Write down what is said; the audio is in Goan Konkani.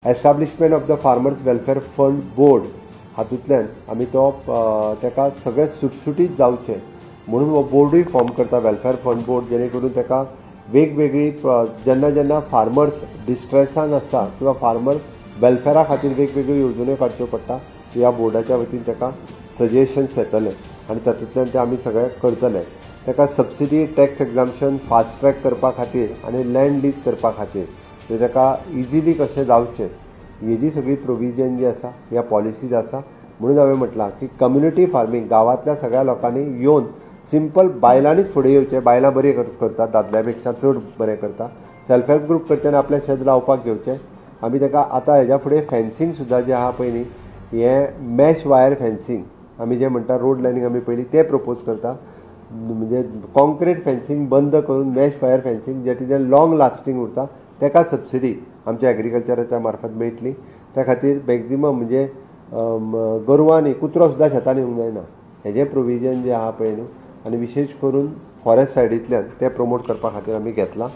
Establishment of the farmers welfare fund board हातूंतल्यान आमी तो ताका सगळें सुटसुटीत जावचें म्हणून हो बोर्डूय फॉर्म करता, वेलफेअर फंड बोर्ड, जेणे करून ताका वेगवेगळी जेन्ना जेन्ना फार्मर्स डिस्ट्रेसान आसता किंवा फार्मर वेलफेरा खातीर वेगवेगळ्यो येवजण्यो काडच्यो पडटा, ह्या बोर्डाच्या वतीन ताका सजेशन्स येतले आनी तातूंतल्यान ते आमी सगळें करतले. ताका subsidy, tax exemption fast track करपा खातीर आनी लँड लीज करपा खातीर ते ताका इजिली कशें जावचें हेजी सगळी प्रोविजन जी आसा ह्या पॉलिसीज आसा. म्हणून हांवें म्हटलां की कम्युनिटी फार्मींग गांवांतल्या सगळ्या लोकांनी येवन सिंपल बायलांनीच फुडें येवचें. बायलां बरीं करतात, दादल्या पेक्षा चड बरें करता. सेल्फ हेल्प ग्रूप कडच्यान आपलें शेत लावपाक घेवचें. आमी ताका आतां हेज्या फुडें फेन्सींग सुद्दां जें आहा पळय न्ही, हें मॅश वायर फेन्सींग आमी जें म्हणटा रोड लायनींग आमी पयलीं तें प्रपोज करता. म्हणजे कॉन्क्रीट फेन्सींग बंद करून मॅश वायर फेन्सींग जें कितें लॉंग लास्टींग उरता ताका सबसिडी आमच्या एग्रीकल्चराच्या मार्फत मेळटली. त्या खातीर मॅक्झिमम म्हणजे गोरवांनी कुत्रो सुद्दां शेतान येवंक जायना हेजें प्रोविजन जें आहा पळय न्हू, आनी विशेश करून फॉरेस्ट सायडींतल्यान तें प्रमोट करपा खातीर आमी घेतलां.